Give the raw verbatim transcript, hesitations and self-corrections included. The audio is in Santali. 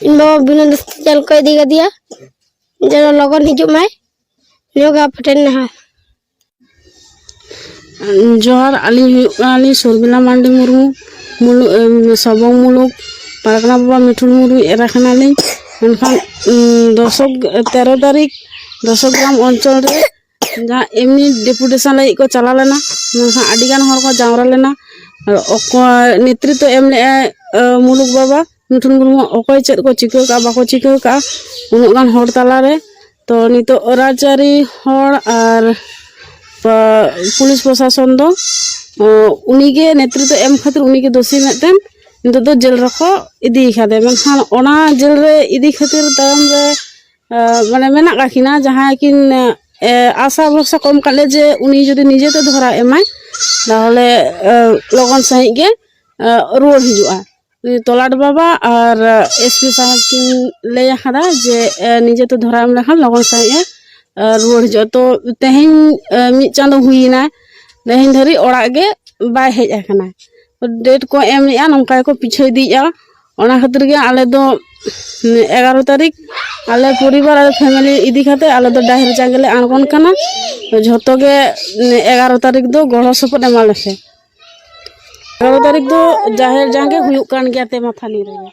ᱤᱧ ᱵᱟᱵᱟ ᱵᱤᱱᱟᱹ ᱫᱳᱥ ᱛᱮ ᱡᱮᱞ ᱠᱚ ᱤᱫᱤ ᱠᱟᱫᱮᱭᱟ, ᱡᱮᱱᱚ ᱞᱚᱜᱚᱱ ᱦᱤᱡᱩᱜ ᱢᱟᱭ᱾ ᱱᱤᱭᱟᱹ ᱜᱮ ᱟᱯᱮ ᱴᱷᱮᱱ ᱱᱮᱦᱚᱨ᱾ ᱡᱚᱦᱟᱨ, ᱟᱹᱞᱤᱧ ᱦᱩᱭᱩᱜ ᱠᱟᱱᱟᱞᱤᱧ ᱥᱚᱨᱢᱤᱞᱟ ᱢᱟᱱᱰᱤ ᱢᱩᱨᱢᱩ, ᱢᱩᱞᱩ-, ᱮᱢ, ᱥᱚᱵᱚᱝ ᱢᱩᱞᱩᱠ, ᱯᱟᱨᱜᱟᱱᱟ ᱵᱟᱵᱟ ᱢᱤᱴᱷᱩᱱ ᱢᱩᱨᱢᱩ ᱮᱨᱟ ᱠᱟᱱᱟᱞᱤᱧ᱾ ᱢᱮᱱᱠᱷᱟᱱ, ᱩᱢ, ᱫᱚᱥᱚᱠ, ᱛᱮᱨᱚ ᱛᱟᱹᱨᱤᱠᱷ ᱫᱚᱥᱚᱠ ᱜᱨᱟᱢ ᱚᱧᱪᱚᱞ ᱨᱮ ᱡᱟᱦᱟᱸ ᱮᱢᱱᱤ ᱰᱮᱯᱩᱴᱮᱥᱚᱱ ᱞᱟᱹᱜᱤᱫ ᱠᱚ ᱪᱟᱞᱟᱣ ᱞᱮᱱᱟ, ᱢᱮᱱᱠᱷᱟᱱ ᱟᱹᱰᱤ ᱜᱟᱱ ᱦᱚᱲ ᱠᱚ ᱡᱟᱣᱨᱟ ᱞᱮᱱᱟ᱾ ᱟᱨ ᱚᱠᱚᱭ ᱱᱮᱛᱨᱤᱛᱵ ᱮᱢ ᱞᱮᱫᱼᱟᱭ, ᱮ, ᱢᱩᱞᱩᱠ ᱵᱟᱵᱟ ᱢᱤᱴᱷᱩᱱ ᱢᱩᱨᱢᱩ, ᱚᱠᱚᱭ ᱪᱮᱫ ᱠᱚ ᱪᱤᱠᱟᱹ ᱠᱟᱜᱼᱟ, ᱵᱟᱠᱚ ᱪᱤᱠᱟᱹ ᱠᱟᱜᱼᱟ, ᱩᱱᱟᱹᱜ ᱜᱟᱱ ᱦᱚᱲ ᱛᱟᱞᱟᱨᱮ᱾ ᱛᱚ ᱱᱤᱛᱚᱜ ᱨᱟᱡᱽᱟᱹᱨᱤ ᱦᱚᱲ ᱟᱨ ᱯᱟ-, ᱯᱩᱞᱤᱥ ᱯᱨᱚᱥᱟᱥᱚᱱ ᱫᱚ, ᱚ, ᱩᱱᱤᱜᱮ ᱱᱮᱛᱨᱤᱛᱵ ᱮᱢ ᱠᱷᱟᱹᱛᱤᱨ ᱩᱱᱤᱜᱮ ᱫᱳᱥᱤ ᱢᱤᱫᱴᱮᱱ ᱱᱤᱛᱚᱜ ᱫᱚ ᱡᱮᱞ ᱨᱮᱠᱚ ᱤᱫᱤ ᱠᱟᱫᱮᱭᱟ᱾ ᱢᱮᱱᱠᱷᱟᱱ ᱚᱱᱟ ᱡᱮᱞ ᱨᱮ ᱤᱫᱤ ᱠᱷᱟᱹᱛᱤᱨ ᱛᱟᱭᱚᱢ ᱨᱮ, ᱟ, ᱢᱟᱱᱮ ᱢᱮᱱᱟᱜ ᱠᱟᱜ ᱠᱤᱱᱟ ᱡᱟᱦᱟᱸᱭ ᱠᱤᱱ, ᱮ, ᱟᱥᱟ ᱵᱷᱚᱨᱥᱟ ᱠᱚ ᱮᱢ ᱠᱟᱫ ᱞᱮᱭᱟ ᱡᱮ ᱩᱱᱤ ᱡᱩᱫᱤ ᱱᱤᱡᱮᱛᱮ ᱫᱷᱚᱨᱟᱣ ᱮᱢᱟᱭ, ᱛᱟᱦᱚᱞᱮ, ᱮ, ᱞᱚᱜᱚᱱ ᱥᱟᱺᱦᱤᱡ ᱜᱮ, ᱮ, ᱨᱩᱣᱟᱹᱲ ᱦᱤᱡᱩᱜᱼᱟ᱾ ᱩᱱᱤ ᱛᱚᱞᱟᱴ ᱵᱟᱵᱟ ᱟᱨ ᱮᱥ ᱯᱤ ᱥᱟᱦᱮᱵᱽ ᱠᱤᱱ ᱞᱟᱹᱭ ᱟᱠᱟᱫᱟ ᱡᱮ, ᱮ, ᱱᱤᱡᱮᱛᱮ ᱫᱷᱚᱨᱟᱣ ᱮᱢ ᱞᱮᱠᱷᱟᱱ ᱞᱚᱜᱚᱱ ᱥᱟᱺᱦᱤᱡ ᱮ, ᱮ, ᱨᱩᱣᱟᱹᱲ ᱦᱤᱡᱩᱜᱼᱟ᱾ ᱛᱚ ᱛᱮᱦᱮᱧ, ᱮ, ᱢᱤᱫ ᱪᱟᱸᱫᱚ ᱦᱩᱭᱮᱱᱟ, ᱛᱮᱦᱮᱧ ᱫᱷᱟᱹᱨᱤᱡ ᱚᱲᱟᱜ ᱜᱮ ᱵᱟᱭ ᱦᱮᱡ ᱟᱠᱟᱱᱟ᱾ ᱰᱮᱴ ᱠᱚ ᱮᱢᱮᱜᱼᱟ, ᱱᱚᱝᱠᱟ ᱜᱮᱠᱚ ᱯᱤᱪᱷᱟᱹ ᱤᱫᱤᱭᱮᱜᱼᱟ᱾ ᱚᱱᱟ ᱠᱷᱟᱹᱛᱤᱨ ᱜᱮ ᱟᱞᱮ ᱫᱚ, ᱩᱢ, ᱮᱜᱟᱨᱚ ᱛᱟᱹᱨᱤᱠᱷ ᱟᱞᱮ ᱯᱚᱨᱤᱵᱟᱨ ᱟᱨ ᱯᱷᱮᱢᱮᱞᱤ ᱤᱫᱤ ᱠᱟᱛᱮ ᱟᱞᱮ ᱫᱚ ᱰᱟᱦᱮᱨ ᱡᱟᱸᱜᱮ ᱞᱮ ᱟᱬᱜᱚᱱ ᱠᱟᱱᱟ᱾ ᱛᱚ ᱡᱷᱚᱛᱚ ᱜᱮ, ᱩᱢ, ᱮᱜᱟᱨᱚ ᱛᱟᱹᱨᱤᱠᱷ ᱫᱚ ᱜᱚᱲᱚ ᱥᱚᱯᱚᱦᱚᱫ ᱮᱢᱟ ᱞᱮᱯᱮ᱾ ᱮᱜᱟᱨᱚ ᱛᱟᱹᱨᱤᱠᱷ ᱫᱚ ᱡᱟᱦᱮᱨ ᱡᱟᱸᱜᱮ ᱦᱩᱭᱩᱜ ᱠᱟᱱ ᱜᱮᱭᱟ ᱛᱮᱢᱟ ᱛᱷᱟᱱᱤ ᱨᱮᱜᱮ᱾